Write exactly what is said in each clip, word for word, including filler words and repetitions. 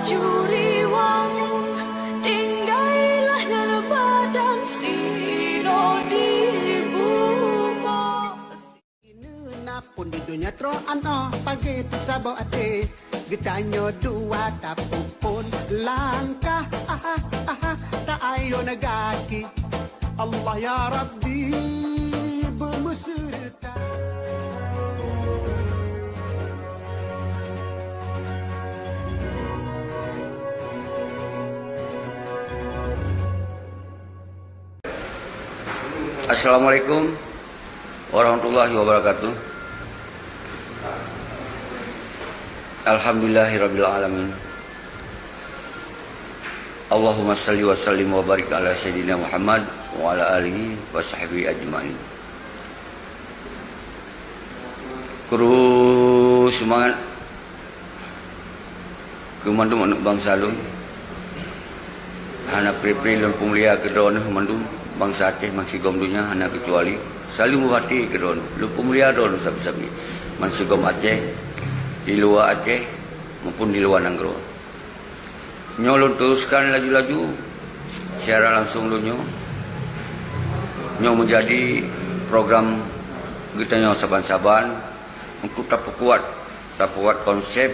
Juriwang, tinggai lah nyan badan sidroe di bumoe. Ineuna pun di donya troh anoh, pagée peusaboh até. Geutanyoe dua tapeuphon langkah, aha, aha, ta ayo neugaki. Allah ya Rabbi, beumeuseureuta. Assalamualaikum warahmatullahi wabarakatuh. Alhamdulillahirabbil alamin. Allahumma shalli wa sallim wa barik ala sayyidina Muhammad wa ala alihi wa sahbihi ajmain. Kru seumangat keu mandum aneuëk bansa lôn. Hana pri-pri lôn peumulia keu droeneueh mandum bansa Aceh bansigom donya hana keucuali. Saleuem u até keu droeneueh, lôn peumulia droeneueh sabe-sabe bansigom Aceh, di luwa Aceh maupun di luwa nanggroe. Nyoe lôn teruskan laju-laju siaran langsung lôn nyoe. Nyoe meujadi program geutanyoe saban-saban untuk tapeukuat, tapeukuat konsep,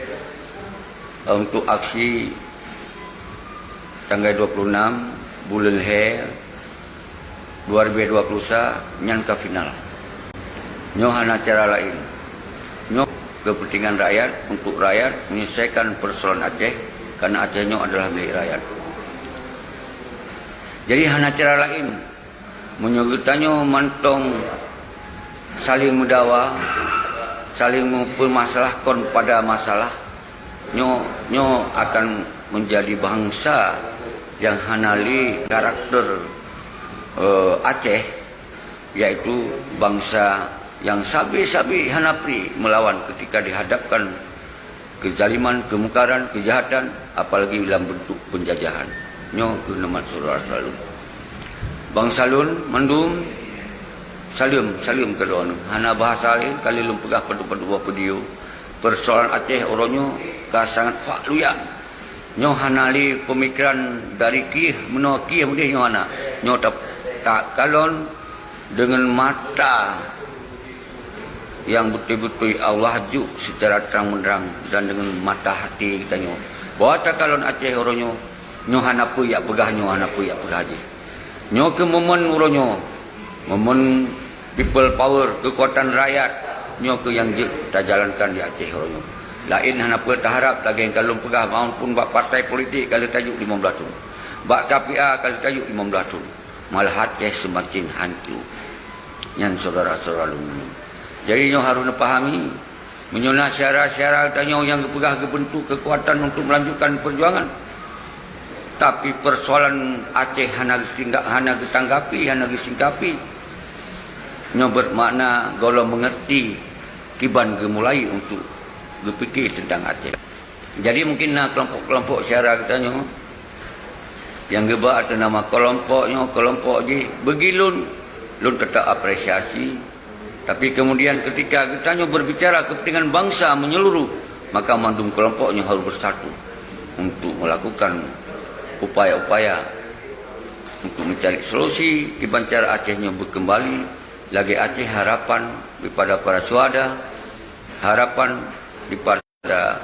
eh, untuk aksi tanggai dua puluh enam buleuen lhée dua ribu dua puluh sa nyan ka final. Nyoe hana cara laén. Nyoe keupeuntengan rakyat, untuk rakyat, menyelesaikan persoalan Aceh, karena Aceh nyoe adalah milék rakyat. Jadi hana cara laén. Meunyoe geutanyoe mantong saléng meudawa, saléng meupeumasalahkon pada masalah, nyoe, nyoe akan meunjadi bansa nyang hana lé karakter, eh, Aceh, yaitu bansa nyang sabe-sabe hana pri meulawan ketika dihadapkan keuzaliman, keumungkaran, keujahatan, apalagi lam beuntuk peunjajahan. Nyoe keuh neumat syedara-syedara lôn. Bansa lôn mandum, saleuem, saleuem keu droeneueh. Hana bahasa laén, ka lheueh lôn peugah padub-padub boh video. Persoalan Aceh uroe nyoe ka sangat fak luyak. Nyoe hana lé peumikiran dari Kiev, meunoe Kiev meudeh nyoe hana. Nyoe ta-, takalon deungon mata nyang beutôi-beutôi Allah jok seucara trang meunderang dan deungon mata hati geutanyoe. Bahwa takalon Aceh uroe nyoe, nyoe hana peue jak peugah, nyoe hana peue jak peugah jih. Nyoe keuh momen uroe nyoe, momen people power, keukuatan rakyat, nyoe keuh nyang jeuet tajalankan di Aceh uroe nyoe. Laén hana peue taharab lagée nyang ka lôn peugah, maupun bak partai politik ka lheueh tajok limong blaih thon. Bak K P A ka lheueh tajok limong blaih thon. Malah Aceh seumaken hanco. Nyan syedara-syedara lôn. Jadi nyoe harôh neupahami, meunyoe na syedara-syedara tanyoe nyang geupeugah geubeuntuk keukuatan untuk meulanjutkan peujuangan, tapi persoalan Aceh hana geusingga-, hana geutanggapi, hana geusingkapi, nyoe beumakna gohlom meungeurti kiban geumulai untuk geupike teuntang Aceh. Jadi mungkin na keulompok-keulompok syedara geutanyoe nyang geuba ateueh nama keulompok nyoe, keulompok jih, bagi lôn, lôn teutap apresiasi. Tapi kemudian ketika geutanyoe berbicara kepentingan bangsa menyeluruh, maka mandum keulompok nyoe harôh beusatu untuk melakukan upaya-upaya untuk mencari solusi kiban cara Aceh nyoe beukeumbali lagée Aceh harapan daripada para syuhada, harapan daripada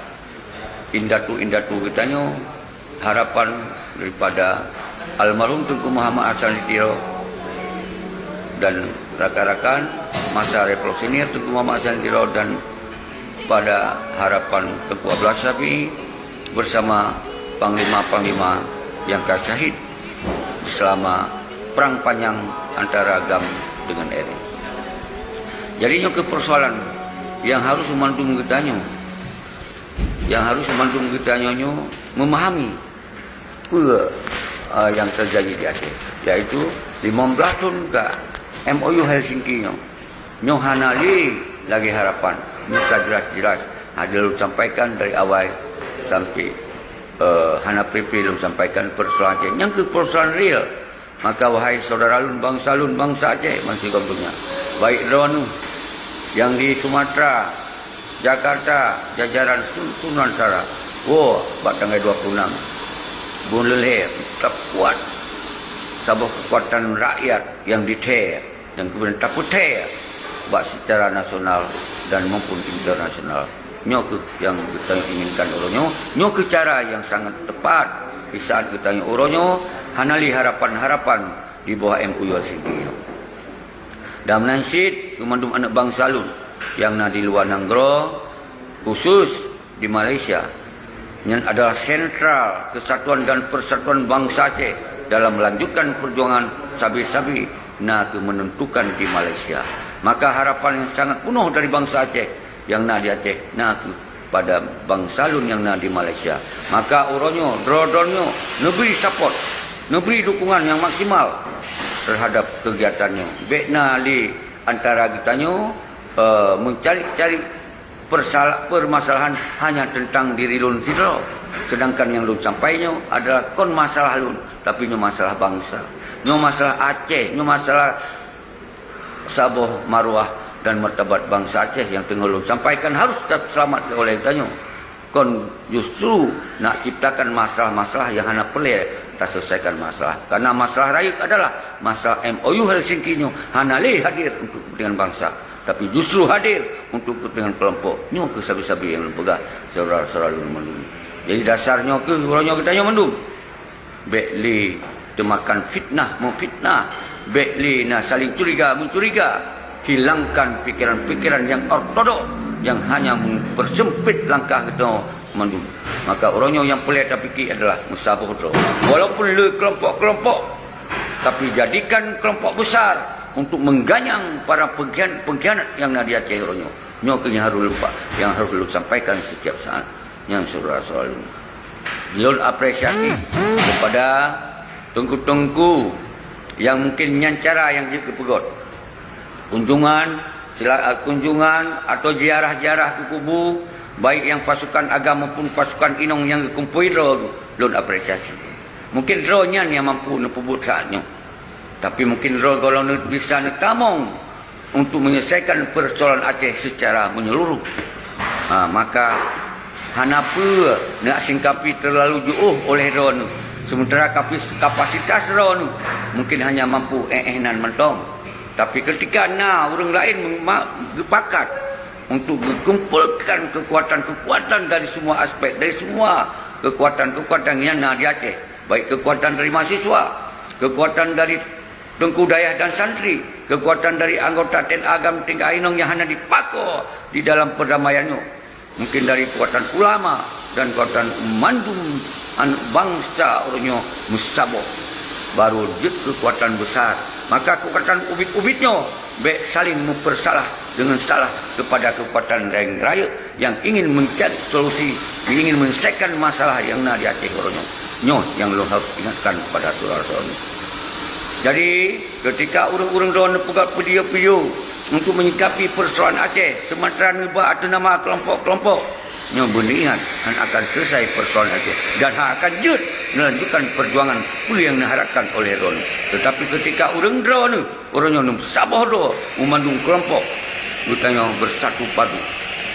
indatu-indatu geutanyoe, harapan daripada almarhum Teungku Muhammad Hasan di Tiro dan rakan-rakan masa revolusioner Teungku Muhammad Hasan di Tiro dan pada harapan Teungku Abdullah Syafi'i bersama panglima-panglima yang ka syahid selama perang panjang antara GAM dengan R I. Jadi nyoe keuh persoalan yang harus mandum geutanyoe, yang harus mandum geutanyoe nyoe memahami peue, eh, yang terjadi di Aceh, yaitu limong blaih thon ka M O U Helsinki nyoe. Nyoe hana lé lagée harapan. Nyoe ka jelas-jelas hana lôn sampaikan dari awai sampai, eh, hana pri-pri lôn sampaikan persoalan Aceh. Nyang keuh persoalan real. Maka wahai syedara lôn, bansa lôn, bansa Aceh bansigom donya, baik droeneueh nyang di Sumatera, Jakarta, jajaran Su-, Sumatera, Woe bak tanggai dua puluh enam buleuen lhèe, takuat saboh keukuatan rakyat nyang dithèe dan keumudian tapeutèe bak seucara nasional dan maupun internasional. Nyoe kheueh nyang geutanyoe inginkan uroe nyoe. Nyoe kheueh cara nyang sangat teupat di saat geutanyoe uroe nyoe hana lé harapan-harapan di bawah M O U Helsinki nyoe. Dan meunan cit keu mandum aneuk bansa lôn nyang na di luwa nanggroe, khusus di Malaysia, nyan adalah sentral kesatuan dan persatuan bansa Aceh dalam melanjutkan perjuangan sabe-sabe na keu menentukan di Malaysia. Maka harapan nyang sangat peunoh dari bansa Aceh nyang na di Aceh na keu pada bansa lôn nyang na di Malaysia. Maka uroe nyoe, droe-droe nyoe neubri support, neubri dukungan nyang maksimal terhadap kegiatan nyoe. Bèk na lé antara geutanyoe, eh, meucari-cari persala-, permasalahan hanya teuntang diri lôn sidroe. Seudangkan nyang lôn sampai nyoe adalah kon masalah lôn, tapi nyoe masalah bansa. Nyoe masalah Aceh, nyoe masalah saboh maruah dan martabat bansa Aceh nyang teungoh lôn sampaikan harôh taseulamatkan oleh geutanyoe. Kon justru nak ciptakan masalah-masalah nyang hana peureulèe taseuleusaikakan masalah. Karena masalah rayeuk adalah masalah M O U Helsinki nyoe hana lé hadir untuk kepentingan bansa, tapi justru hadir untuk kepentingan kelompok. Nyoe kheueh sabe-sabe nyang lôn peugah, syedara-syedara lôn mandum. Jadi dasar nyoe kheueh uroe nyoe geutanyoe mandum. Bèk lé teumakan fitnah meufitnah, bèk lé na saling curiga meucuriga. Hilangkan pikiran-pikiran nyang ortodok nyang hanya mempersempit langkah geutanyoe mandum. Maka uroe nyoe nyang peureulèe tapike adalah meusaboh droe, walaupun le kelompok-kelompok, tapi jadikan kelompok besar untuk mengganyang para pengkhianat-pengkhianat nyang na di Aceh uroe nyoe. Nyoe kheueh nyang harôh lôn pa-, nyang harôh lôn sampaikan setiap saat. Nyan syedara-syedara lôn. Lôn apresiasi kepada teungku-teungku nyang mungkin nyan cara nyang jeuet geupeugöt. Kunjungan, sila-, kunjungan atau ziarah-ziarah keu kubu, baik nyang pasukan agam maupun pasukan inong nyang geukumpôi droe, lôn apresiasi. Mungkin droe nyan nyang mampu neupeubuet saat nyoe. Tapi mungkin droe gohlom neu-, bisa neutamong untuk menyelesaikan persoalan Aceh secara menyeluruh. Ha, maka hana peue nak singkapi terlalu jiôh oleh droeneuh, sementara kapis-, kapasitas droeneuh mungkin hanya mampu éh-éh nan mantong. Tapi ketika na ureuëng laén mema-, geupakat untuk geukumpulkan kekuatan-kekuatan dari semua aspek, dari semua kekuatan-kekuatan yang na di Aceh, baik kekuatan dari mahasiswa, kekuatan dari teungku dayah dan santri, kekuatan dari anggota T N A agam tingkat inong nyang hana dipakoe di dalam perdamaian nyoe, mungkin dari kekuatan ulama dan kekuatan mandum aneuk bansa uroe nyoe meusaboh, baru jeuet kekuatan besar. Maka kekuatan ubit-ubit nyoe bèk saling meupeursalah deungon salah kepada kekuatan laén rayeuk yang ingin mencari solusi, ingin menyelesaikan masalah yang na di Aceh uroe nyoe. Nyoe nyang lôn harus ingatkan kepada saudara-saudara. Jadi, ketika ureuëng-ureuëng droeneuh peugah video-video untuk menyikapi persoalan Aceh, sementara neuba ateueh nama kelompok-kelompok, nyoe beuniat hana akan selesai persoalan Aceh dan hana akan jeuet melanjutkan perjuangan peue nyang neuharapkan oleh droeneuh. Tetapi ketika ureuëng droeneuh uroe nyoe neumeusaboh droe u mandum kelompok, geutanyoe bersatu padu,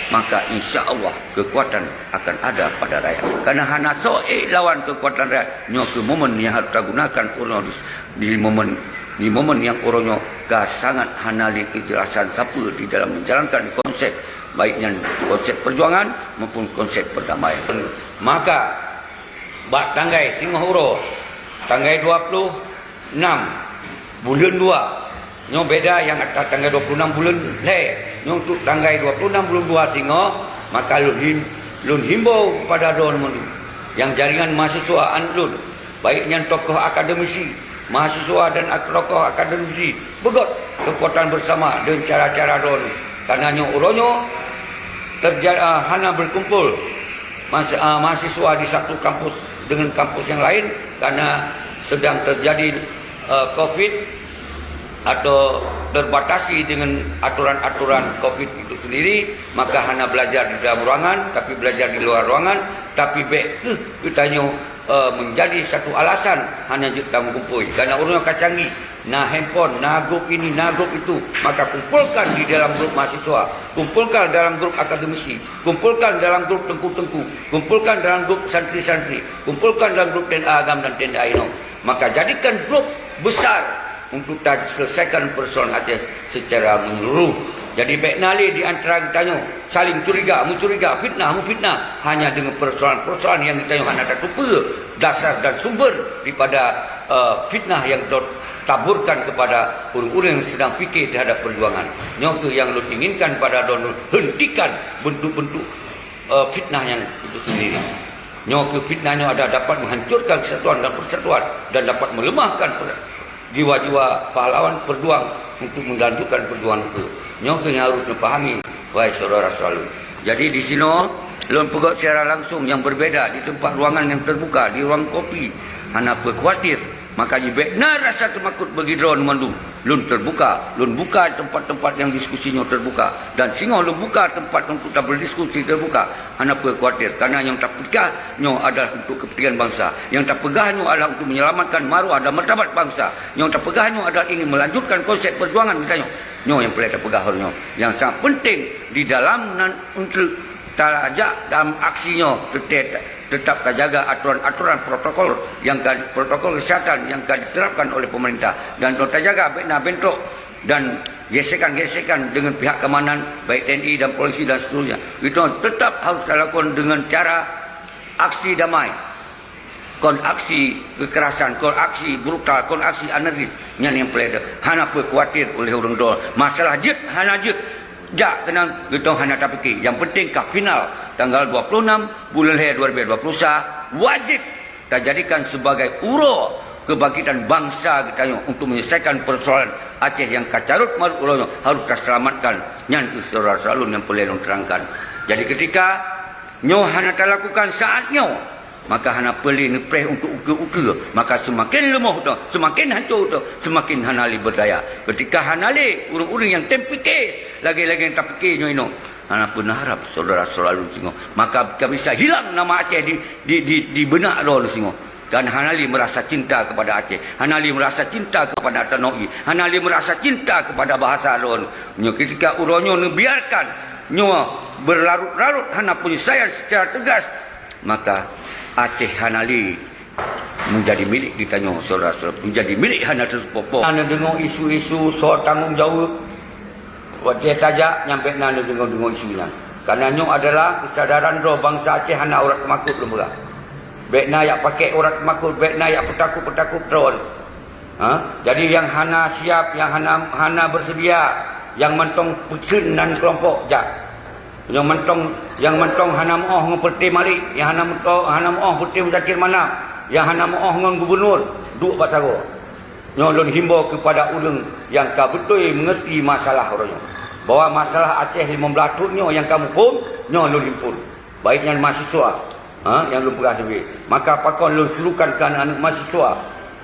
maka insya Allah kekuatan akan ada pada rakyat. Karena hana soe ék lawan kekuatan rakyat. Nyoe kheueh momen nyang harus tagunakan uroe nyoe di, di momen, di momen nyang uroe nyoe ka sangat hana lé keujelasan sapeue di dalam menjalankan konsep, baik nyan konsep perjuangan maupun konsep perdamaian. Maka bak tanggai singoh uroe, tanggai dua puluh enam buleuen dua. Nyoe beda nyang ata tanggai dua puluh enam buleuen lhèe. Nyoe untuk tanggai dua puluh enam buleuen dua singoh, maka lôn him-, lôn himbau kepada droeneuh mandum nyang jaringan mahasiswa aneuk lôn, baik nyan tokoh akademisi, mahasiswa dan ak-, tokoh akademisi, beugöt kekuatan bersama dengan cara-cara droeneuh. Karena nyoe uroe nyoe terja-, ah, hana berkumpul mas-, ah, mahasiswa di satu kampus dengan kampus yang lain karena sedang terjadi, eh, covid atau terbatasi dengan aturan-aturan covid itu sendiri, maka hana belajar di dalam ruangan, tapi belajar di luar ruangan, tapi bèk kheueh geutanyoe eh, menjadi satu alasan hana jeuet tameugumpôi. Karena ureuëng ka canggih, na handphone, na grup ini, na grup itu, maka kumpulkan di dalam grup mahasiswa, kumpulkan dalam grup akademisi, kumpulkan dalam grup teungku-teungku, kumpulkan dalam grup santri-santri, kumpulkan dalam grup T N A agam dan T N A inong. Maka jadikan grup besar untuk ta-, selesaikan persoalan Aceh secara menyeluruh. Jadi, bék na lé di antara geutanyoe saling curiga, mencuriga, fitnah, memfitnah, hanya dengan persoalan-persoalan yang geutanyoe hana tateupeue dasar dan sumber daripada, eh, fitnah yang dot-, taburkan kepada ureuëng-ureuëng yang sedang fikir terhadap perjuangan. Nyoe keuh yang lôn inginkan pada droeneuh, hentikan bentuk-bentuk, eh, fitnah yang itu sendiri. Nyoe keuh fitnah nyoe ada dapat menghancurkan kesatuan dan persatuan dan dapat melemahkan per-, jiwa-jiwa pahlawan perjuang untuk melanjutkan perjuangan keuh. Nyoe keuh nyang harus neupahami, wahai syedara-syedara lôn. Jadi, di sinoe lôn peugöt siaran langsung yang berbeda di tempat ruangan yang terbuka, di ruang kopi. Hana peue khawatir, maka jibék na rasa teumakot bagi droeneuh mandum. Lôn terbuka, lôn buka tempat-tempat yang diskusi nyoe terbuka. Dan singoh lôn buka tempat untuk taberdiskusi terbuka. Hana peue khawatir, karena nyang tapeugah nyoe adalah untuk kepentingan bangsa. Nyang tapeugah nyoe adalah untuk menyelamatkan maruah dan martabat bangsa. Nyang tapeugah nyoe adalah ingin melanjutkan konsep perjuangan geutanyoe. Nyoe nyang peureulée tapeugah uroe nyoe. Nyang sangat penting di dalam nan untuk tajak dalam aksi nyoe, tetap, tetap tajaga aturan-aturan protokol yang ka, protokol kesehatan yang ka diterapkan oleh pemerintah. Dan tajaga bék na bentrok dan gesekan-gesekan dengan pihak keamanan, baik T N I dan polisi dan seterusnya. Itu tetap harus dilakukan dengan cara aksi damai. Kon aksi kekerasan, kon aksi brutal, kon aksi anarkis. Nyan nyang peureulée hana peue khawatir oleh ureuëng droe. Masalah jeuet hana jeuet, jak keunan geutanyoe hana tapike. Yang penting ka final tanggal dua puluh enam bulan lhée dua ribu dua puluh satu, wajib tajadikan sebagai uroe kebangkitan bangsa geutanyoe untuk menyelesaikan persoalan Aceh yang ka carot marot uroe nyoe harus taselamatkan. Nyan keuh syedara-syedara lôn nyang peureulée lôn terangkan. Jadi, ketika nyoe hana talakukan saat nyoe, maka hana peue lé neupreh untuk ukeue-ukeue, maka seumaken leumoh droe, seumaken hanco droe, seumaken hana lé beudaya. Ketika hana lé ureuëng-ureuëng nyang tem pike lagée-lagée nyang tapike nyoe inoe, hana peue neuharab syedara-syedara lôn singoh. Maka ka bisa hilang nama Aceh di, di, di, di beunak droe singoh. Dan hana lé meurasa cinta kepada Aceh, hana lé meurasa cinta kepada tanoh jih, hana lé meurasa cinta kepada bahasa droe. Nyoe ketika uroe nyoe neubiarkan nyoe berlarut-larut hana penyelesaian secara tegas, maka Aceh hana lé menjadi milék geutanyoe, syedara-syedara, menjadi milék hana teupoh-poh. Hana deungoe isu-isu soe tanggong jaweueb. Watée tajak, nyan bék na neudeungoe-deungoe isu nyan. Karena nyoe adalah kesadaran droe bansa Aceh hana urat teumakot lôn peugah. Bék na jak pakék urat teumakot, bék na jak peutakot-peutakot droe. Ha? Jadi, nyang hana siap, nyang hana, hana beuseudia, nyang mantong peuteun nan keulompok jak. Nyang mantong, nyang mantong hana meu'oh ngon Peureute Malik, nyang hana meuto-, hana meu'oh Peureute Muzakir Manaf, nyang hana meu'oh ngon gubunur, duek bak sagoe. Nyoe lôn himbau keupada ureuëng nyang ka beutôi meungerti masalah uroe nyoe, bahwa masalah Aceh limong blaih thon nyoe nyang ka muphom, nyoe lôn himpun. Baik nyan mahasiswa, ha, nyang lôn peugah sabe. Maka pakon lôn serukan keu aneuëk-aneuëk mahasiswa,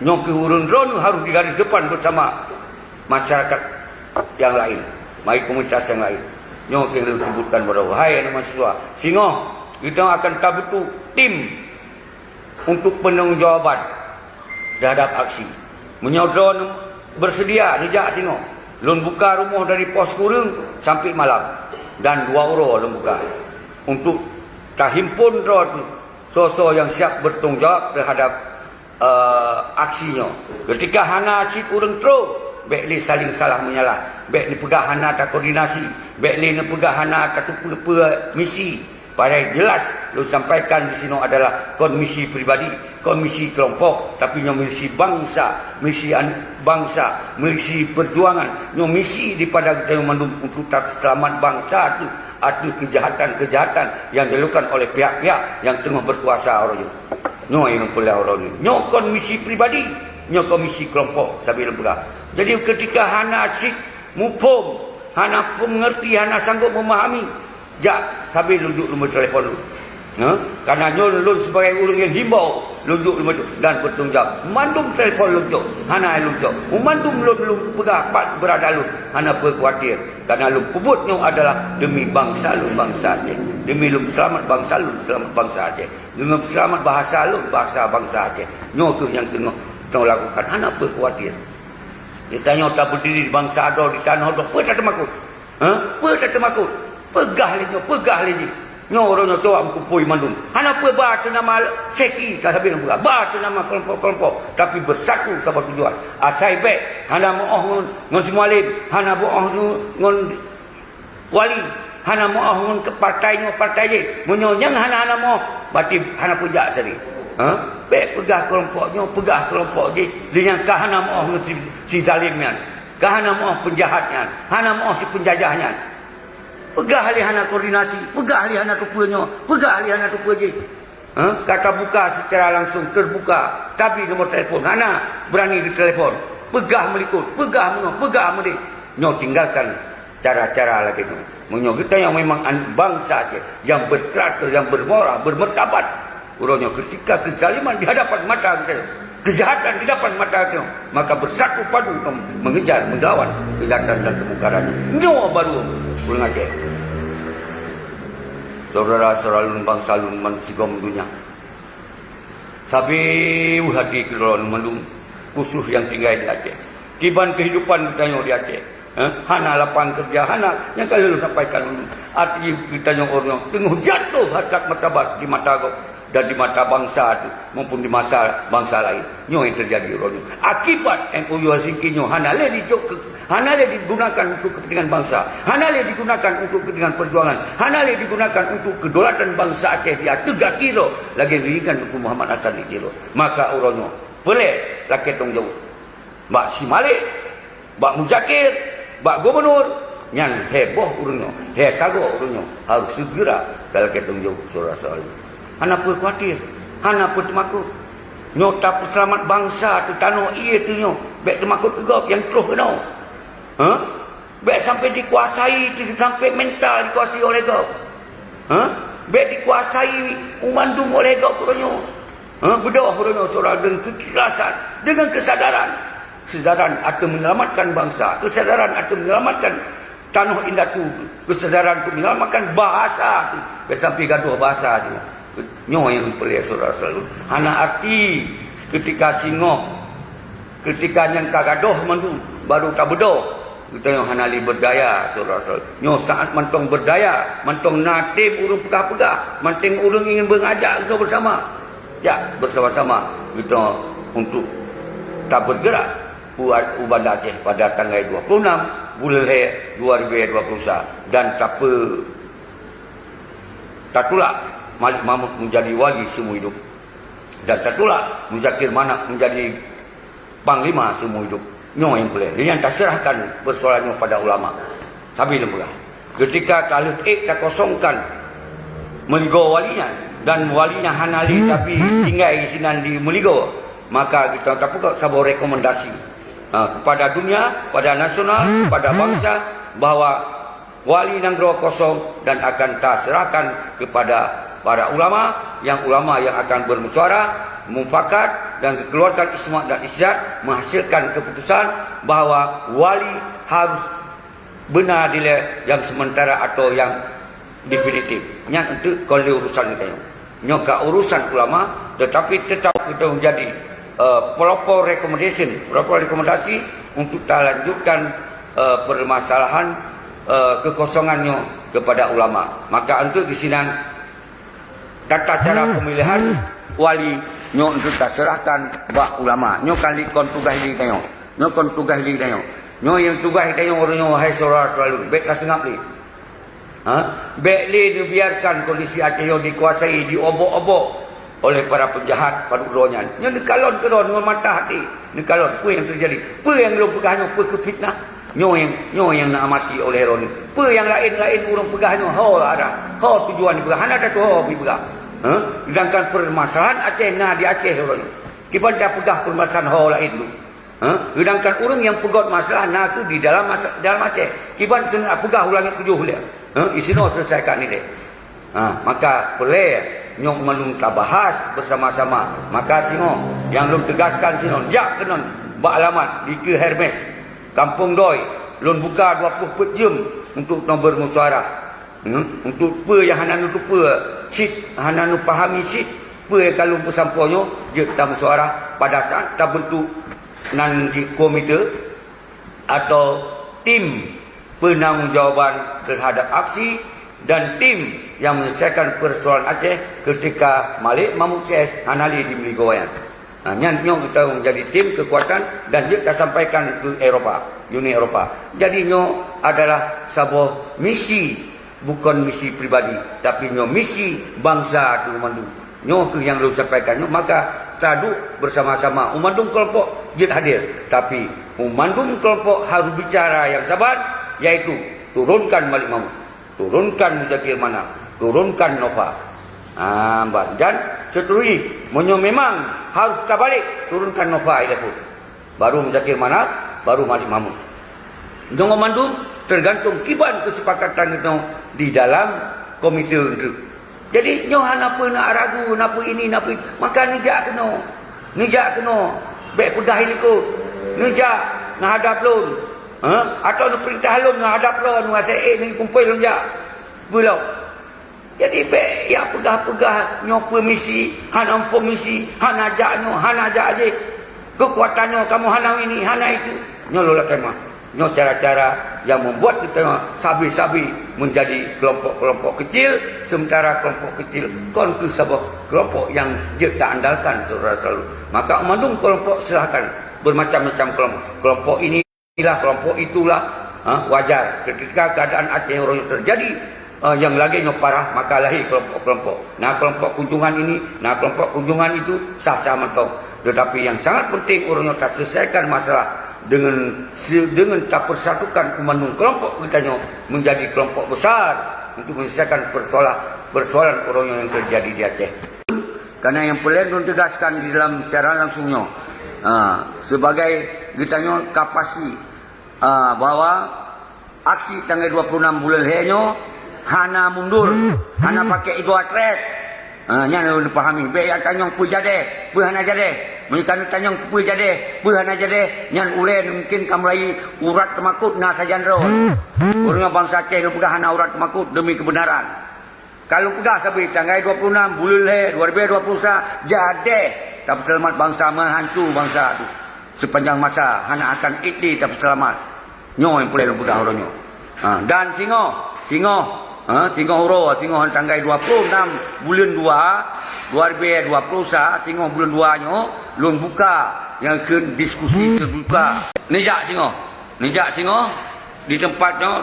nyoe keuh ureuëng droeneuh harus di garis depan bersama masyarakat nyang laén, baik komunitas nyang laén. Nyoe keuh lôn sebutkan baroe, hai aneuëk mahasiswa, singoh geutanyoe akan tabentuk tim untuk peunanggung jawaban terhadap aksi. Meunyoe droeneuh beuseudia neujak singoh, lôn buka rumoh dari poh sikureueng sampoe malam, dan dua uroe lôn buka untuk tahimpon droe soe-soe nyang siap bertanggung jawab terhadap, eh, aksi nyoe. Ketika hana cit ureuëng troh, bék lé saling salah meunyalah, bék neupeugah hana takoordinasi, bék lé neupeugah hana tateupeue-peue misi. Padahai jelas lôn sampaikan di sinoe adalah kon misi pribadi, kon misi keulompok, tapi nyoe misi bansa, misi aneuëk bansa, misi peujuangan, nyoe misi daripada geutanyoe mandum untuk taseulamat bansa teuh ateueh keujahatan-keujahatan nyang dilakukan oleh pihak-pihak nyang teungoh beukuasa uroe nyoe. Nyoe nyang peureulée uroe nyoe. Nyoe kon misi pribadi, nyoe kon misi keulompok sabe lôn peugah. Jadi, ketika hana cit muphom, hana peue meungerti, hana sanggob meumahami, jak sabe lôn duek lôn beutelepon lôn. Nah, karena nyoe lôn sibagai ureuëng nyang himbau, Lôn jok lôn bacut dan beutanggung jawab. Mandum telepon lôn cok, hana lôn cok. Mandum lôn, lôn peugah pat beurada lôn, hana peukhawatir. Karena lôn peubuet nyoe adalah demi bansa lôn, bansa Aceh. Demi lôn seulamat bansa lôn, seulamat bansa Aceh. Demi seulamat bahasa lôn, bahasa bansa Aceh. Nyoe kheueh nyang teungoh, teungoh lakukan, hana peukhawatir. Geutanyoe tabeudiri bansa droe di tanoh droe, peue tateumakot? Ha? Peue tateumakot? Peugah lé nyoe, peugah lé jih. Nyoe uroe nyoe cok meukumpôi mandum. Hana peue ba teu nama seki, ka sabe lôn peugah. Ba teu nama kelompok-kelompok, tapi beusatu saboh tujuan. Asai bék hana meu'oh ngon, ngon si Mualem, hana meu'oh ngon, ngon wali, hana meu'oh ngon ke partai nyoe, partai jih. Meunyoe nyang hana-hana meu'oh, berarti hana peue jak sabe. Ha? Bék peugah kelompok nyoe, peugah kelompok jih. Lé nyang ka hana meu'oh ngon si, si zalim nyan. Ka hana meu'oh peunjahat nyan, hana meu'oh si peunjajah nyan. Peugah lé hana koordinasi, peugah lé hana teupeue nyoe, peugah lé hana teupeue jih. Ha? Ka tabuka secara langsung, terbuka, tapi nomor telepon hana beurani geutelepon. Peugah meulikot, peugah meunoe, peugah meudeh. Nyoe tinggalkan cara-cara lagée nyoe. Meunyoe geutanyoe memang an-, bansa Aceh nyang berkarakter, nyang bermoral, bermartabat, uroe nyoe ketika kezaliman di hadapan mata geutanyoe, kejahatan di depan mata geutanyoe, maka bersatu padu untuk mengejar, melawan kejahatan dan kemungkaran. Nyoe baru ureuëng Aceh. Saudara-saudara lôn, bansa lôn, ban sigom donya. Sabe hati keudroe mandum, khusus nyang tinggai di Aceh. Kiban kehidupan geutanyoe di Aceh, eh, hana lapangan kerja, hana, nyang ka lheueh sampaikan ulôn. Arti geutanyoe uroe nyoe teungoh jatuh harkat martabat di mata gob dan di mata bansa tu, maupun di mata bansa lain. Nyoe nyang teujadi uroe nyoe. Akibat M O U Helsinki nyoe hana lé dicok keu Hana lé digunakan untuk kepentingan bansa, hana lé digunakan untuk kepentingan perjuangan, hana lé digunakan untuk kedaulatan bansa Aceh di ateueh gaki droe lagée geuinginkan Teungku Muhammad Hasan di Tiro. Maka uroe nyoe, peulée lakée tanggung jaweueb. Bak si Malek, bak Muzakir, bak gubunur, nyan heboh ureuëng nyoe, he sagoe ureuëng nyoe harus segera talakée tanggung jaweueb, saudara-saudara. Hana peue khawatir, hana peue teumakot. Nyoe tapeuseulamat bansa teu tanoh ié teu nyoe, bék teumakot keu gob nyang troh keunoe. Hah? Bék sampai dikuasai, sampai mental dikuasai oleh gob. Hah? Bék dikuasai mandum oleh gob uroe nyoe. Hah? Beudôh uroe nyoe, saudara, dengan keikhlasan, dengan kesadaran. Kesadaran ateueh menyelamatkan bansa, kesadaran ateueh menyelamatkan tanoh indatu, kesadaran untuk menyelamatkan bahasa tu. Bék sampai gadoh bahasa tu. Nyoe nyang peulée, saudara-saudara. Hana arti ketika singoh, ketika nyang ka gadoh mandum, baru tabeudôh. Geutanyoe hana lé berdaya, saudara-saudara. Nyoe saat mantong berdaya, mantong na tem ureuëng peugah-peugah, mantong ureuëng ingin mengajak geutanyoe bersama. Jak bersama-sama geutanyoe untuk tabergerak u, u Banda Aceh pada tanggai dua puluh enam buleuen lhée dua ribu dua puluh satu dan tape-, tatulak Malik Mahmud menjadi wali seumur hidup dan tatulak Muzakir Manaf menjadi panglima seumur hidup. Nyoe nyang peulée. Lé nyan taserahkan persoalan nyoe pada ulama. Sabe lôn peugah. Ketika ka lheueh ék takosongkan meuligoe wali nyan dan wali nyan hana lé tapi tinggai sinan di meuligoe, maka geutanyoe tapeugah saboh rekomendasi, ha, kepada dunia, kepada nasional, kepada bansa bahwa wali nanggroe kosong dan akan taserahkan kepada para ulama, yang ulama yang akan bermusyawarah, mufakat dan keluarkan ijma dan ijtihad menghasilkan keputusan bahwa wali harus beuna dilée nyang sementara atau nyang definitif. Nyan untuk kon lé urusan geutanyoe. Nyoe ka urusan ulama, tetapi tetap kita menjadi, eh, proper recommendation, proper rekomendasi untuk talanjutkan, eh, permasalahan, eh, kekosongan nyoe kepada ulama. Maka untuk di sinan tata cara pemilihan wali nyoe untuk taserahkan bak ulama. Nyoe kan lé kon tugaih lé geutanyoe. Nyoe kon tugaih lé geutanyoe. Nyoe nyang tugaih geutanyoe uroe nyoe, wahai saudara-saudara lôn, bék taseungab lé. Ha? Bék lé neubiarkan kondisi Aceh nyoe dikuasai, diobok-obok oleh para penjahat padub droe nyan. Nyoe neukalon keudroe ngon mata hati. Neukalon peue nyang teujadi. Peue nyang lôn peugah nyoe peue keu fitnah. Nyoe nyang, nyoe nyang neuamati oleh droe nyoe. Peue nyang laén-laén ureuëng peugah nyoe ho arah, ho tujuan jipeugah, hana tatuho jipeugah. Ha? Sedangkan permasalahan Aceh na di Aceh uroe nyoe. Kiban tapeugah permasalahan ho laén dulu. Ha? Sedangkan ureuëng nyang peugét masalah na kheueh di dalam masa-, dalam Aceh. Kiban keuneuk peugah u langét tujoh lé. Ha? Disinoe selesaikan ilée. Ha, maka peulée Nyoe mandum tabahas beusama-sama. Maka singoh nyang lôn teugaskan sinoe, jak keunoe bak alamat di Keu Hermes, Kampung Doi, lôn buka dua ploh peuet jeuem untuk nyoe beurmusyawarah. Hmm? Untuk peue nyang hana neuteupeue cit, hana neupahami cit peue nyang ka lôn peusampoe nyoe, jeuet tamusyawarah pada saat tabeuntuk nan di komite atau tim peunanggung jawaban teuhadap aksi dan tim nyang menyelesaikan peusoalan Aceh keutika Malik Mahmud C S hana lé di Meuleugoe nyan. Ha, nyan nyoe geutanyoe jadi tim keukuatan dan jeuet tasampaikan keu Eropa, Uni Eropa. Jadi nyoe adalah saboh misi, bukon misi pribadi, tapi nyoe misi bansa teuh mandum. Nyoe kheueh nyang lôn sampaikan nyoe, maka taduek beusama-sama u mandum keulompok jeuet hadir, tapi u mandum keulompok harôh bicara nyang saban, yaitu turunkan Malik Mahmud, turunkan Muzakir Manaf, turunkan Nova. Ha, ban. Dan seterusnya, meunyoe memang harôh tabalek, turunkan Nova ilée phon. Baru Muzakir Manaf, baru Malik Mahmud. Nyoe mandum teugantung kiban keusepakatan geutanyoe di dalam komite eunteuk. Jadi, nyoe hana peue neuragu, hana peue ini, hana peue itu. Maka neujak keunoe. Neujak keunoe. Bék peugah i likot. Neujak neuhadab lôn. Ha? Atawa neupeurintah lôn neuhadab lôn, neuwasiet, eh, neukumpôi lôn jak. Beulom. Jadi, bék jak peugah-peugah nyoe peue misi, hana muphom misi, hana jak nyoe, hana jak jih. Keukuatan nyoe kamoe hana ini, hana itu. Nyoe lôn lakée meu'ah. Nyoe cara-cara nyang membuat geutanyoe sabe-sabe menjadi kelompok-kelompok kecil, sementara kelompok kecil kon kheueh saboh kelompok nyang jeuet taandalkan, saudara selalu. Maka mandum kelompok silahkan bermacam-macam kelompok. Kelompok ini inilah, kelompok itulah, ha, wajar. Ketika keadaan Aceh uroe nyoe terjadi, eh, nyang lagée nyoe parah, maka lahé kelompok-kelompok. Na kelompok kunjungan ini, na kelompok kunjungan itu, sah-sah mantong. Tetapi nyang sangat penting uroe nyoe taselesaikan masalah dengan se-, dengan tapersatukan u mandum kelompok geutanyoe menjadi kelompok besar untuk menyelesaikan persoalan, persoalan uroe nyoe nyang terjadi di Aceh. Karena nyang peureulée lôn teugaskan di dalam siaran langsung nyoe, ha, sebagai geutanyoe ka pasti, ha, bahwa aksi tanggai dua puluh enam buleuen lhée nyoe hana mundur, hana pakai igoe atret. Ha, nyan lôn pahami. Bék jak tanyong peue jadeh, peue hana jadeh. Meunyoe ka neutanyong peue jadeh, peue hana jadeh, nyan ulée mungken ka mulai urat teumakot na sajan droe. Ureuëng bansa Aceh lôn peugah hana urat teumakot demi keubeunaran. Ka lôn peugah sabe, tanggai dua puluh enam buleuen lhée dua ribu dua puluh sa, jadeh tapeuseulamat bansa, meuhanco bansa tu sepanjang masa hana akan ék lé tapeuseulamat. Nyoe nyang peureulée lôn peugah uroe nyoe. Ha, dan singoh, singoh, ha, singoh uroe, singoh tanggai dua puluh enam buleuen dua, dua ribu dua puluh sa, singoh buleuen dua nyoe, lôn buka nyang kheun diskusi terbuka. Neujak singoh, neujak singoh di teumpat nyoe,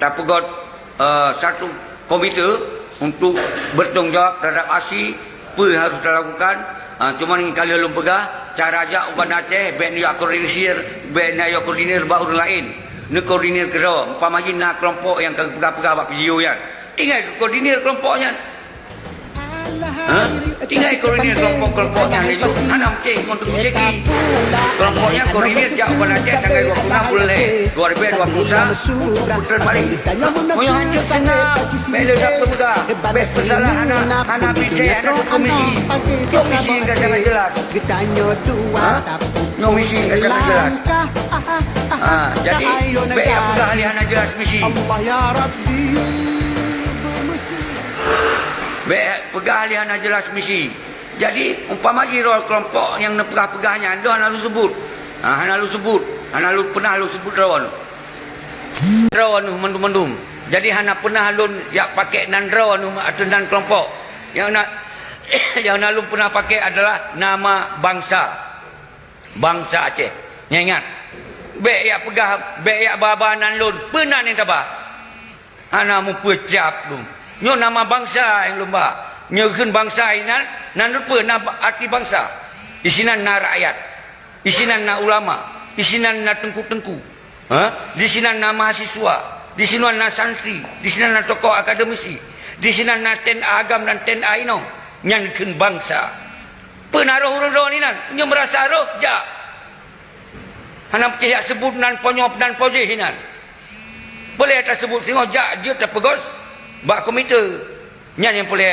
tapeugöt, eh, satu komite untuk bertanggung jawab terhadap aksi peue harôh talakukan. Ah, cuma ngon ka lheueh lôn peugah, cara jak u Banda Aceh, bék neujak koordinir, bék neujak koordinir bak ureuëng laén. Neukoordinir keudroe, umpama jih na keulompok nyang ka geupeugah-peugah bak video nyan. Tinggai geukoordinir keulompok nyan. Ha? Tinggai koordinir keulompok-keulompok nyan laju, hana mungken untuk meuseki. Keulompok nyan koordinir jak u Banda Aceh tanggai dua puluh enam buleuen lhée dua ribu dua puluh sa untuk peutren maléng. Meunyoe hanjeuet seungab, bék lé sapeue peugah, bék peusalah hana, hana bri cit, hana tutoe misi. Tutoe misi nyang sangat jeulaih. Ha? Nyoe misi nyang sangat jeulaih. Ha, jadi, bék jak peugah lé hana jeulaih misi. Bék peugah lé hana jeulaih misi. Jadi, umpama jih droe keulompok nyang neupeugah-peugah nyan, lôn hana lôn seubut. Ha, hana lôn seubut. Hana lôn peunah lôn seubut droe. Droe nyoe mandum-mandum. Jadi, hana peunah lôn jak pakék nan droe nyoe ateueh nan keulompok. Nyang na, nyang na lôn peunah pakék adalah nama bansa. Bansa Aceh. Nyan ingat. Bék jak peugah, bék jak ba-ba nan lôn. Peue nan nyang taba? Hana meupeucap lôn. Nyoe nama bansa nyang lôn ba. Nyoe kheun bansa inan, nan rupa na ba-, arti bansa. Disinan na rakyat. Disinan na ulama. Disinan na teungku-teungku. Ha? Disinan na mahasiswa. Disinan na santri. Disinan na tokoh akademisi. Disinan na ten agam dan ten inong. Nyan kheun bansa. Peue na roh ureuëng droe inan? Nyoe meurasa roh, jak. Hana peucaya seubut nan ponyoe nan pojih inan. Boleh taseubut singoh jak jeuet tapeugöt bak komite. Nyan nyang peureulée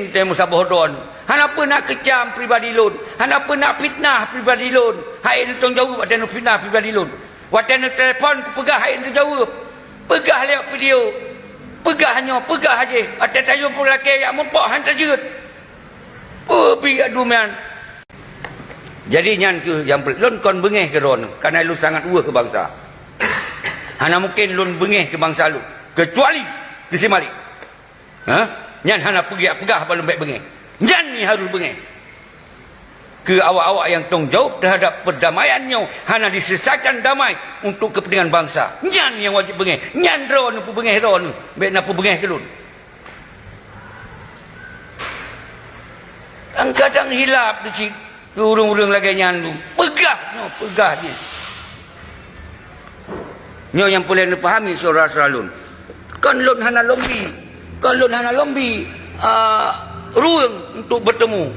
Penting teuh meusaboh droe. Hana peue nak keucam pribadi lôn, hana peue nak fitnah pribadi lôn. Hai lôn tông jaweueb watée neufitnah pribadi lôn. Watée neutelepon kupeugah hai lôn tông jaweueb. Peugah lewat video. Peugah nyoe, peugah jéh. Watée tayue peureulakée jak mupok han tajeuet. Peue pih adu nyan. Jadi nyan keuh nyang peulon kon beungéh keu droeneuh, kareuna lôn sangat weueh keu bansa. Hana mungken lôn beungéh keu bansa lôn, keucuali keu si Malik. Ha? Nyan hana peugah-peugah bak lôn bék beungéh. Nyan nyang harôh beungéh. Keu awak-awak nyang tông jaweueb teuhadap peurdamaian nyoe hana diseusakan damai untuk keupeuntengan bansa. Nyan nyang wajéb beungéh. Nyan droeneuh peubeungéh droeneuh. Bék na peubeungéh keu lôn. Kadang-kadang hilap di cit keu ureuëng-ureuëng lagée nyan tu. Peugah nyoe, peugah jih. Nyoe nyang peureulée neupahami syedara-syedara lôn. Kon lôn hana lôn bi, kon lôn hana lôn bi, a, ruweueng untuk bertemu.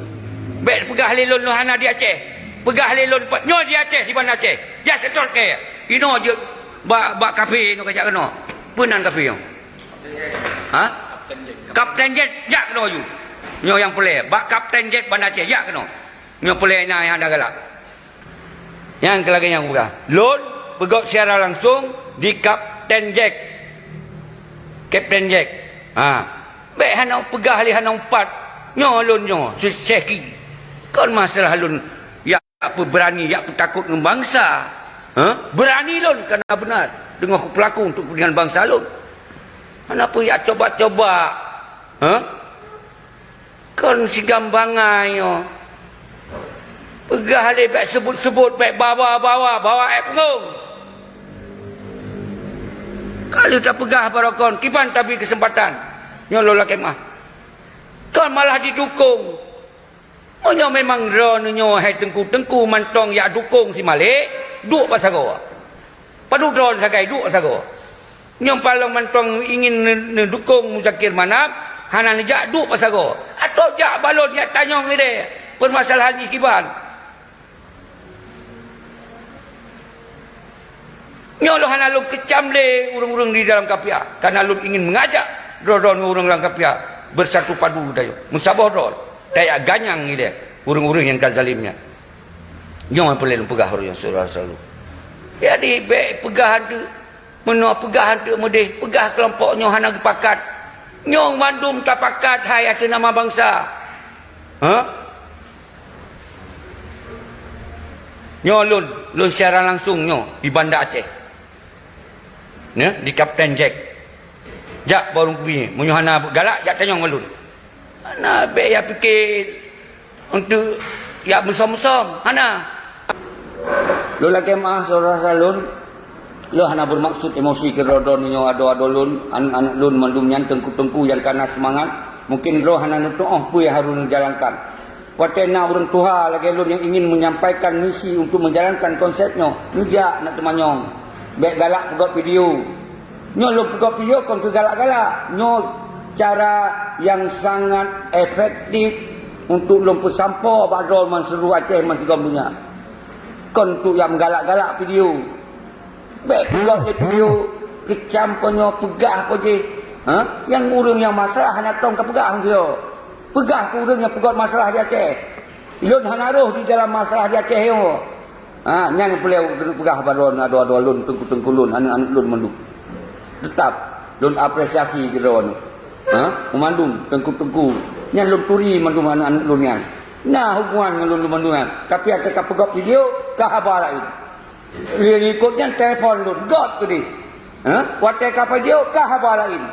Bék peugah lé lôn, lôn hana di Aceh. Peugah lé lôn, nyoe di Aceh, di Banda Aceh. Jak seutôt kée. Inoe jeuet bak, bak kafe inoe kajak keunoe. Peue nan kafe nyoe? Ha? Kapten Jet, jak keunoe ju. Nyoe nyang peureulée, bak Kapten Jet Banda Aceh, jak keunoe. Nyoe peureulée na nyang hana galak. Nyang keu lagée nyang peugah. Lôn peugét siara langsong di Kapten Jack. Kapten Jack. Ha. Bék hana peugah lé hana umpat. Nyoe lôn nyoe, Syekh Ki. Kon masalah lôn yak peubeurani, yak peutakot ngon bansa. Ha? Beurani lôn kana beuna deungon kupeulaku untuk keupeuntengan bansa lôn. Hana peue yak coba-coba. Ha? Kon sigambangai nyoe. Peugah lé bék seubut-seubut, bék bawa-bawa, bawa ék peungong. Ka lheueh tapeugah baroe kon, kiban tabi keuseumpatan. Nyoe lôn lakée meuah. Kon malah jidukong. Meunyoe memang droeneuh nyoe hai teungku-teungku mantong yak dukong si Malek, duek bak sagoe. Padub droe sagai duek sagoe. Nyoe palong mantong ingin ne-, neudukong Muzakir Manaf, hana neujak duek bak sagoe. Atau jak bak lôn jak tanyong ilée peumasalahan jih kiban. Nyoe lôn hana lôn keucam lé ureuëng-ureuëng di dalam kapia, kareuna lôn ingin meungajak droe-droe ureuëng lam kapia beusatu padu dayoe. Meusaboh droe, tajak ganyang ilée ureuëng-ureuëng nyang ka zalim nyan. Nyoe nyang peureulée lôn peugah ureuëng syedara-syedara lôn. Jadi, bék peugah anteuk. Meunoe peugah anteuk meudeh, peugah keulompok nyoe hana geupakat. Nyoe mandum tapakat hai ateueh nama bansa. Ha? Nyoe lôn, lôn siaran langsong nyoe di Banda Aceh. Nyoe, di Kapten Jack. Jak bak ureuëng keubiet, meunyoe hana galak, jak tanyong ngon lôn. Hana bék ya pike untuk yak meusom-som, hana. Lôn lakée meuah syedara-syedara lôn, lôn hana beureumaksud emosi keu droe-droe nyoe adoe-adoe lôn, aneuëk-aneuëk lôn mandum nyan teungku-teungku nyang kana seumangat, mungken droe hana neutuoh peue nyang harôh neujalankan. Watée na ureuëng tuha lagée lôn nyang ingin menyampaikan misi untuk menjalankan konsep nyoe, neujak nak teumanyong. Bék galak peugét video. Nyoe lôn peugét video kon keu galak-galak. Nyoe cara nyang sangat efektif untuk lôn peusampoe bak droe man seuluruh Aceh man sigom donya. Kon untuk nyang meugalak-galak video. Bék peugét lé video keucam po nyoe peugah po jih. Ha? Nyang ureuëng nyang masalah hana tong ka peugah ngon sigoe. Peugah keu ureuëng nyang peugét masalah di Aceh. Lôn hana roh di dalam masalah di Aceh nyoe. Ha, nyan peureulée keuneuk peugah bak droeneuh adoe-adoe lôn, teungku-teungku lôn, aneuëk-aneuëk lôn mandum. Teutap lôn apresiasi keu droeneuh. Ha, mandum teungku-teungku. Nyan lôn turi mandum aneuëk-aneuëk lôn nyan. Na hubungan ngon lôn, lôn mandum nyan. Tapi watée ka peugét video, ka haba laén. Lheueh likot nyan telepon lôn, gét keudeh. Ha? Watée ka video, ka haba laén.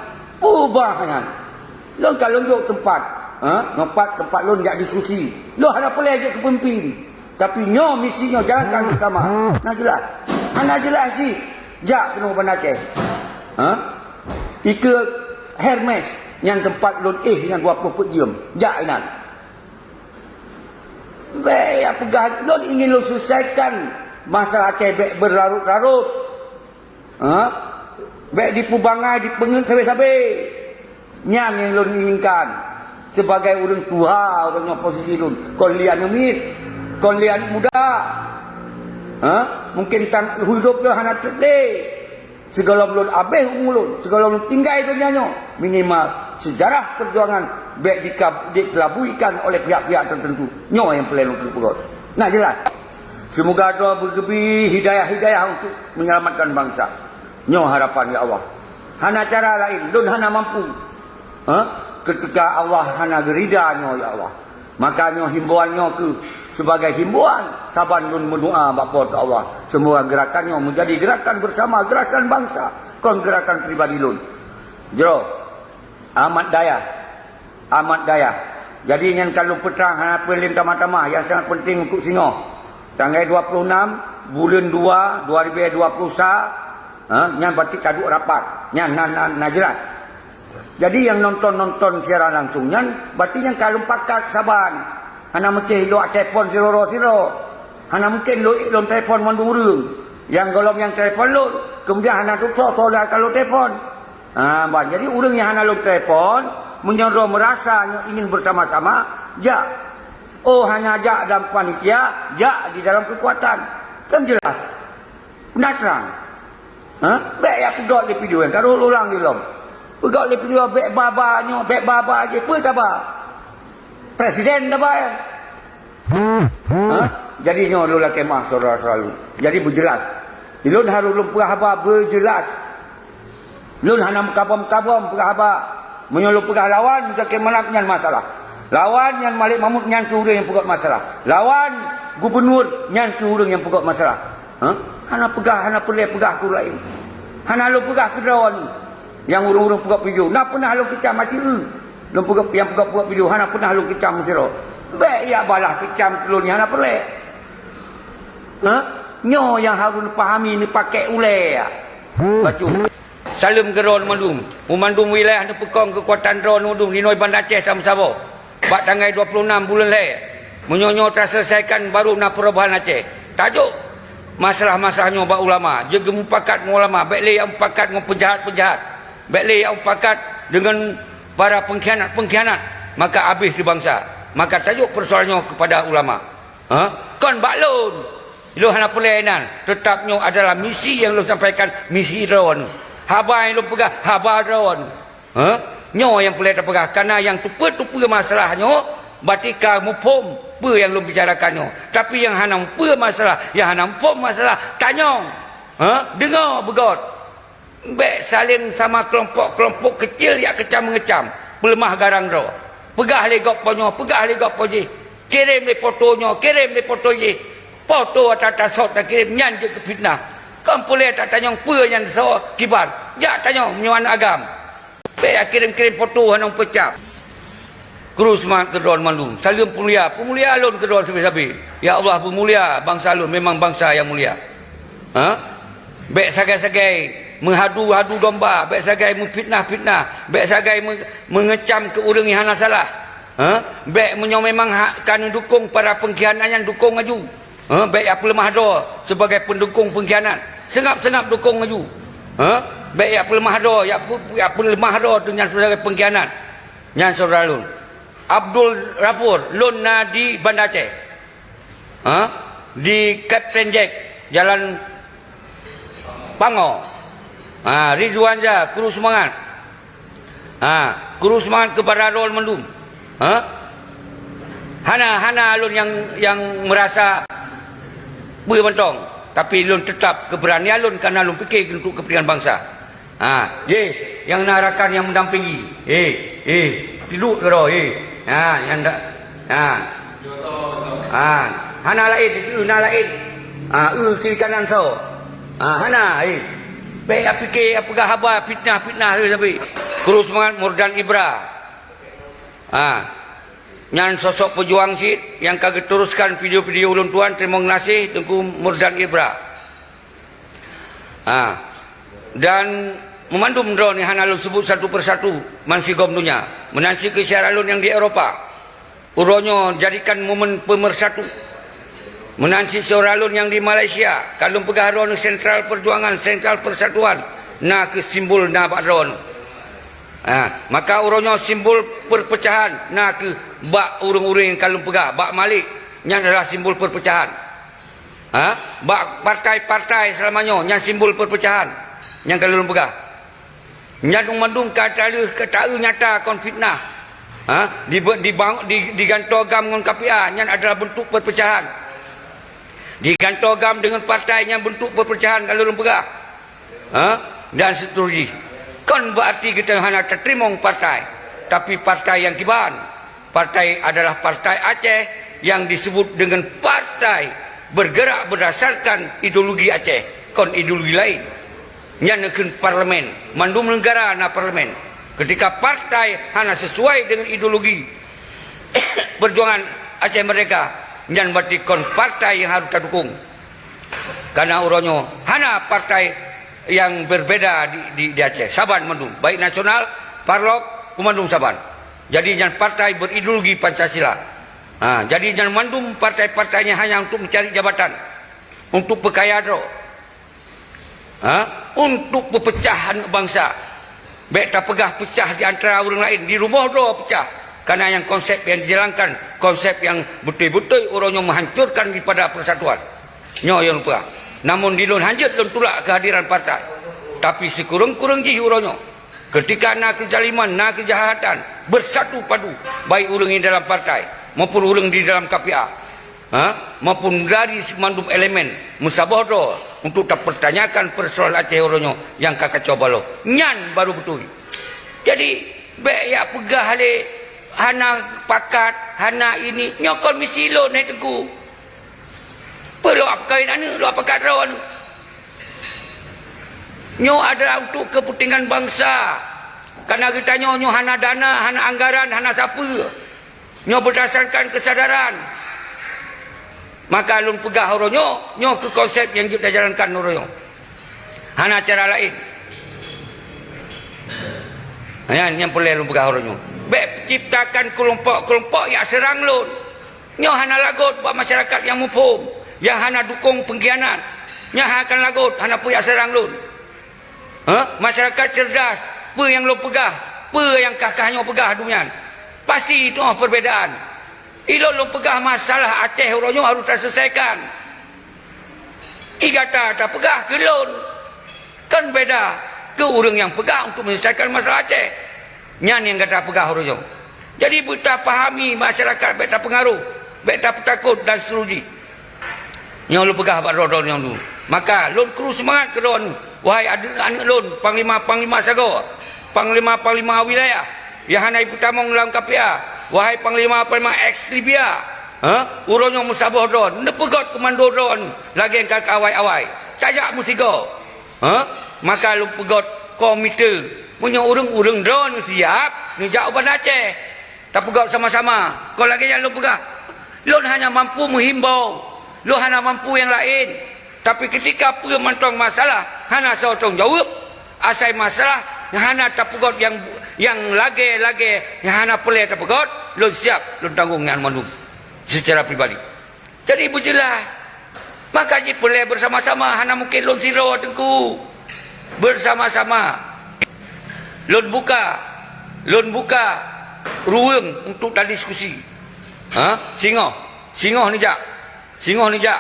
Ubah nyan. Lôn ka lôn jok teumpat. Ha? Teumpat, teumpat lôn jak diskusi. Lôn hana peureulée jeuet keu peumimpin. Tapi nyoe misi nyoe jalankan beusama. Na jeulaih. Hana jeulaih cit. Jak keunoe Banda Aceh. Ha? Ikeue Hermes. Nyan teumpat lôn éh nyang dua ploh peuet jeuem. Jak inan. Bèk ya peugah lôn ingin lôn selesaikan masalah Aceh bèk berlarut-larut. Ha? Bèk dipeubangai, dipeungeut sabe-sabe. Nyan nyang lôn inginkan. Sebagai ureueng tuha, ureueng nyoe posisi lôn. Kon lé aneuk miet. Kon lé aneuk muda. Ha? Mungkin tan hidup lôn hana treb lé. Sigohlom lôn abéh umu lôn, sigohlom lôn tinggai donya nyoe, minimal sejarah perjuangan bèk dika-, dikelabuikan oleh pihak-pihak tertentu. Nyoe nyang peureulèe lôn peugot. Nah, jelas. Semoga droe beugeubri hidayah-hidayah untuk menyelamatkan bangsa. Nyoe harapan, ya Allah. Hana cara laén, lôn hana mampu. Ha? Ketika Allah hana geurida nyoe, ya Allah. Maka nyoe himbauan nyoe keuh sebagai himbauan saban lôn meudoa bak Po teu Allah. Semoga gerakan nyoe menjadi gerakan bersama, gerakan bangsa, kon gerakan pribadi lôn. Jroh, amat dayah, amat dayah. Jadi nyan ka lôn peutrang hana peue lé tamah-tamah nyang sangat penting untuk singoh. Tanggai dua puluh enam buleuen dua, dua ribu dua puluh sa, ha, nyan berarti ka duek rapat. Nyan na, na, na jelas. Jadi nyang nonton-nonton siaran langsung nyan, berarti nyang ka lôn pakat saban. Hana meusti lôn telepon sidroe-sidroe. Hana mungken lôn, lôn telepon mandum ureueng. Nyang gohlom nyang telepon lôn, kemudian hana tutoe soe lé ka lôn telepon. Ha, ban. Jadi ureueng nyang hana lôn telepon, meunyoe droe meurasa nyoe ingin bersama-sama, jak. Oh, hana jak dalam panitia, jak di dalam kekuatan. Kan jelas. Na trang. Ha? Bèk ya peugot lé video nyan, ka lôn ulang lom. Peugot lé video bèk ba-ba nyoe, bèk ba-ba jih, peue taba? Presiden taba nyan. Ha? Jadi nyoe lôn lakèe meu'ah syedara-syedara lôn. Jadi beujelas. Lôn harôh lôn peugah haba beujelas. Lôn hana meukabom-kabom peugah haba. Meunyoe lôn peugah lawan Muzakir Manaf nyan masalah. Lawan nyan Malik Mahmud nyan keuh ureueng nyang peugot masalah. Lawan gubunur nyan keuh ureueng nyang peugot masalah. Ha? Hana peugah, hana peureulèe peugah keu laén. Hana lôn peugah keu droeneuh nyang ureueng-ureueng peugot video. Na peunah lôn keucam aci eu. Lôn peugot, nyang peugot-peugot video hana peunah lôn keucam sidroe. Bèk ya balah keucam keu lôn nyang hana peureulèe. Ha? Nyoe nyang harôh neupahami, neupakèk ulèe. Bacut. Saleuem keudroe mandum. U mandum wilayah neupeukong keukuatan droe neudum di noe Banda Aceh tameusaboh. Bak tanggai dua puluh enam buleuen lhèe. Meunyoe nyoe taseulesaikan baru na perubahan Aceh. Tajok masalah-masalah nyoe bak ulama, jeuet geumupakat ngon ulama, bèk lé jak mupakat ngon peunjahat-peunjahat. Bèk lé jak mupakat deungon para peungkhianat-peungkhianat, maka abéh di bansa. Maka tajok peusoalan nyoe keupada ulama. Ha? Kon bak lôn. Lôn hana peureulèe inan. Teutap nyoe adalah misi nyang lôn sampaikan, misi droeneuh. Haba nyang lôn peugah, haba droeneuh. Ha? Nyoe nyang peureulèe tapeugah. Kareuna nyang teupeue-teupeue masalah nyoe, berarti ka muphom peue nyang lôn bicarakan nyoe. Tapi nyang hana mupeue masalah, nyang hana muphom masalah, tanyong. Ha? Deungoe beugot. Bèk saléng sama keulompok-keulompok keucil jak keucam-meungeucam, peuleumah garang droe. Peugah lé gob po nyoe, peugah lé gob po jih. Kirém lé foto nyoe, kirém lé foto jih. Foto ata-ata sot takirém nyan jeuet keu fitnah. Kon peureulèe tatanyong peue nyan soe kiban. Jak tanyong meunyoe aneuëk agam. Bèk jak kirém-kirém foto hana meupeucap. Kru seumangat keu droe mandum. Saleuem peumulia, peumulia lôn keu droe sabe-sabe. Ya Allah, peumulia bansa lôn, memang bansa nyang mulia. Ha? Bèk sagai-sagai meuhadu-hadu domba, bèk sagai meufitnah-fitnah, bèk sagai meu-, meungeucam keu ureuëng nyang hana salah. Ha? Bèk meunyoe memang ha-, ka neudukong para peungkhianat nyan, dukong laju. Ha? Bèk jak peuleumah droe sibagai peundukong peungkhianat. Seungab-seungab dukong laju. Ha? Bèk jak peuleumah droe, jak peu-, jak peuleumah droe tu nyan sibagai peungkhianat. Nyan syedara lôn. Abdul Ghafur, lôn na di Banda Aceh. Ha? Di Kapten Jack, Jalan Pango. Ha, Ridwan Za, kru seumangat. Ha, kru seumangat keupada droe mandum. Ha? Hana, hana lôn nyang, nyang meurasa peue mantong, tapi lôn teutap keubeuranian lôn kareuna lôn pike untuk keupeuntingan bansa. Ha, jih, nyang na rakan nyang meudampingi. Eh, eh, tiduek keudroe, eh. Ha, nyang da-, ha. Ha, hana laén, eu na laén. Ha, eu kiri kanan soe. Ha, hana, eh. Bèk jak pike, jak peugah haba fitnah-fitnah tu sabe. Kru seumangat Murdan Ibra. Ha. Nyan sosok peujuang cit nyang ka geuteruskan video-video ulôn tuan, teurimong gaséh Teungku Murdan Ibra. Ha. Dan Meumandum droeneuh hana lôn seubut satu persatu, bansigom donya, meunan cit keu syedara lôn nyang di Eropa. Uroe nyoe jadikan momen peumersatu. Meunan cit syedara lôn nyang di Malaysia, ka lôn peugah droeneuh sentral perjuangan, sentral persatuan, na kheueh simbol na bak droeneuh. Ha, maka uroe nyoe simbol perpecahan na kheueh bak ureuëng-ureuëng nyang ka lôn peugah, bak Malik, nyan adalah simbol perpecahan. Ha, bak partai-partai seulama nyoe, nyan simbol perpecahan nyang ka lôn peugah. Nyan mandum ka taleuh, ka taeu nyata kon fitnah. Ha, dibe-, dibang-, di-, digantoe GAM ngon KPA, nyan adalah bentuk perpecahan. Digantoe GAM deungon partai, nyan bentuk perpecahan ka lôn peugah. Ha, dan seterusnya. Kon berarti kita hana tateurimong partai, tapi partai nyang kiban. Partai adalah partai Aceh nyang disebut dengan partai bergerak berdasarkan ideologi Aceh, kon ideologi lain. Nyan kheun parlemen, mandum negara na parlemen. Ketika partai hana sesuai dengan ideologi perjuangan Aceh Merdeka, nyan berarti kon partai nyang harus tadukung. Karena uroe nyoe hana partai nyang berbeda di, di, di Aceh. Saban mandum, baik nasional, parlok, mandum saban. Jadi nyan partai berideologi Pancasila. Ha, jadi nyan mandum partai-partai nyan hanya untuk mencari jabatan, untuk peukaya droe. Ha? Untuk peupeucah aneuk bansa. Bék tapeugah peucah di antara ureuëng laén, di rumoh droe peucah. Karena nyang konsep nyang dijalankan, konsep nyang beutôi-beutôi uroe nyoe menghancurkan daripada persatuan. Nyoe nyang lôn peugah. Namun di lôn hanjeuet lôn tulak kehadiran partai. Tapi sikureueng-kureueng jih uroe nyoe, ketika na keuzaliman, na keujahatan, bersatu padu, baik ureuëng di dalam partai maupun ureuëng di dalam KPA, ha, maupun dari mandum elemen meusaboh droe untuk tapertanyakan persoalan Aceh uroe nyoe nyang ka kacau balau. Nyan baru beutôi. Jadi, bék jak peugah lé hana pakat, hana ini. Nyoe kon misi lôn, hai Teungku. Peue lôn ap kawin aneuk, lôn ap pakat droe aneuk. Nyoe adalah untuk kepentingan bangsa. Karena geutanyoe nyoe hana dana, hana anggaran, hana sapeue. Nyoe berdasarkan kesadaran. Maka lôn peugah uroe nyoe, nyoe keuh konsep nyang jeuet tajalankan uroe nyoe. Hana cara laén. Nyan nyang peureulée lôn peugah uroe nyoe. Bék ciptakan keulompok-keulompok jak seurang lôn. Nyoe hana lagot bak masyarakat nyang muphom, nyang hana dukong pengkhianat. Nyan hana akan lagot, hana peue jak seurang lôn. Ha? Masyarakat cerdas, peue nyang lôn peugah, peue nyang kah-kah nyoe peugah dum nyan, pasti teungoh perbedaan. Ilôn lôn peugah masalah Aceh uroe nyoe harôh taseuleusoikan. I gata tapeugah keu lôn, kan beda keu ureuëng nyang peugah untuk menyelesaikan masalah Aceh. Nyan nyang gata peugah uroe nyoe. Jadi, beutapahami masyarakat, bék tapeungaroh, bék tapeutakot dan seterusnya. Nyoe lôn peugah bak droe-droe nyang dum. Maka, lôn kru seumangat keu droeneuh, wahai aneuk-aneuk lôn, panglima-panglima sagoe, panglima-panglima wilayah nyang hana jipeutamong lam KPA, wahai panglima-panglima eks Libya, ha? Uroe nyoe meusaboh droe, neupeugét komando droeneuh lagée ka keu awai-awai. Tajak meusigoe. Ha? Maka lôn peugét komite. Meunyoe ureuëng-ureuëng droeneuh siab, neujak u Banda Aceh. Tapeugét sama-sama. Kon lagée nyan lôn peugah. Lôn hana mampu meuhimbau. Lôn hana mampu nyang laén. Tapi, keutika peue mantong masalah hana soe tanggung jaweueb, asai masalah nyang hana tapeugét nyang, nyang lagée-lagée nyang hana peureulée tapeugét, lôn siab lôn tanggong nyan mandum seucara pribadi. Jadi, beujeulaih. Maka jih peureulée beusama-sama, hana mungken lôn sidroe, Teungku. Beusama-sama. Lôn buka, lôn buka ruweueng untuk tadiskusi. Ha? Singoh, singoh neujak. Singoh neujak.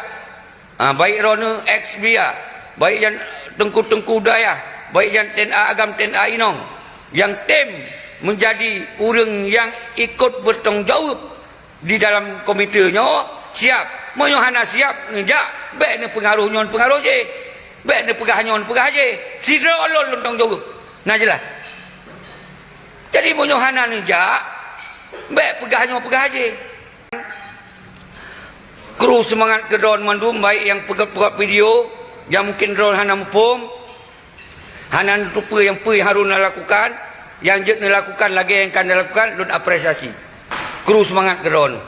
Ha, baik droeneuh eks Libya, baik nyan teungku-teungku dayah, baik nyan TNA agam, TNA inong, nyang tem meunjadi ureuëng nyang ikot beutanggung jaweueb di dalam komite nyoe, siab. Meunyoe hana siab neujak, bék neupeungaroh nyoe neupeungaroh jéh. Bék neupeugah nyoe neupeugah jéh. Sidroe lôn lôn tanggung jaweueb. Na jeulaih? Jadi, meunyoe hana neujak, bék peugah nyoe peugah jéh. Kru seumangat keu droeneuh mandum, baik nyang peugét-peugét video, nyang mungken droeneuh hana muphom, hana neuteupeue nyang peue nyang harôh neulakukan, nyang jeuet neulakukan lagée nyang ka neulakukan, lôn apresiasi. Kru seumangat keu droeneuh.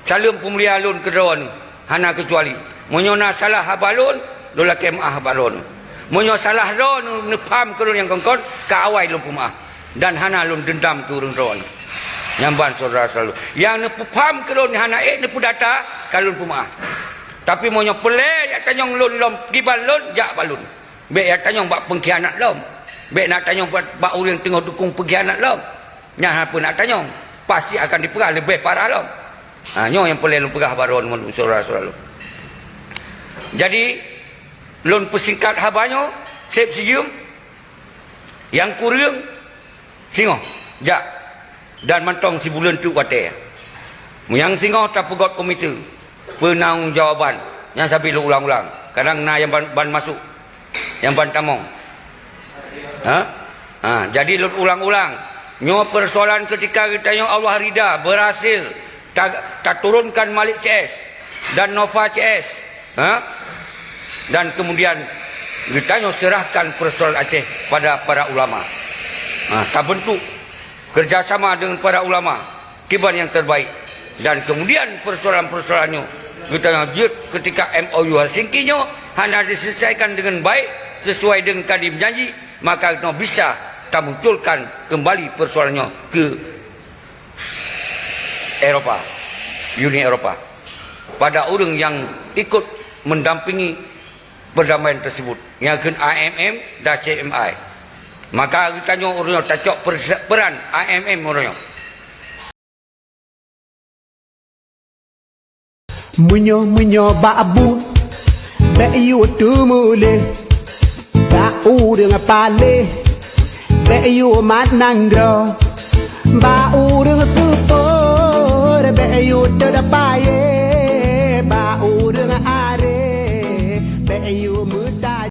Saleuem peumulia lôn keu droeneuh, hana keucuali. Meunyoe na salah haba lôn, lôn lakée meuáh bak droeneuh. Meunyoe salah droe neu-, neupham keu lôn nyang kon-kon, ka awai lôn peumeu'ah. Dan hana lôn deundam keu ureuëng droe nyoe. Nyan ban syedara seulalu. Nyang neupeupaham keu lôn hana ék neupeudata, ka lôn peumeu'ah. Tapi meunyoe peureulée jak tanyong lôn lom kiban lôn, jak bak lôn. Bék jak tanyong bak peungkhianat lom. Bék na tanyong bak, bak ureuëng teungoh dukong peungkhianat lom. Nyan hana peue nak tanyong. Pasti akan dipeugah leubeh parah lom. Ha, nyoe nyang peureulée lôn peugah bak droe ngon syedara seulalu. Jadi, lôn peusingkat haba nyoe, seb sijeuem, nyang kureueng, singoh, jak, dan mantong sibuleuen teuk watée. Meunyo singoh tapeugét komite peunanggung jawaban, nyan sabe lôn ulang-ulang. Kadang na nyang ban, ban masuk, nyang ban tamong. Ha? Ha, jadi lôn ulang-ulang. Nyoe peusoalan keutika geutanyoe Allah rida beurhasil ta-, taturunkan Malik C S dan Nova C S. Ha? Dan kemudian geutanyoe serahkan peusoalan Aceh pada para ulama. Ha, tabentuk kerjasama dengan para ulama kiban nyang terbaik. Dan kemudian persoalan-persoalan nyoe geutanyoe jeuet keutika M O U Helsinki nyoe hana diselesaikan dengan baik sesuai dengan ka dijanji, maka geutanyoe bisa tamunculkan kembali persoalan nyoe ke Eropa, Uni Eropa, pada ureuëng nyang ikut mendampingi perdamaian tersebut, nyang kheun I M M dan C M I. Maka geutanyoe uroe nyoe tacok perse-, peran I M M uroe nyoe. Meunyoe-meunyoe bak buet, bék yue teumuléh. Bak ureuëng paléh, bék yue mat nanggroe. Bak ureuëng teupeue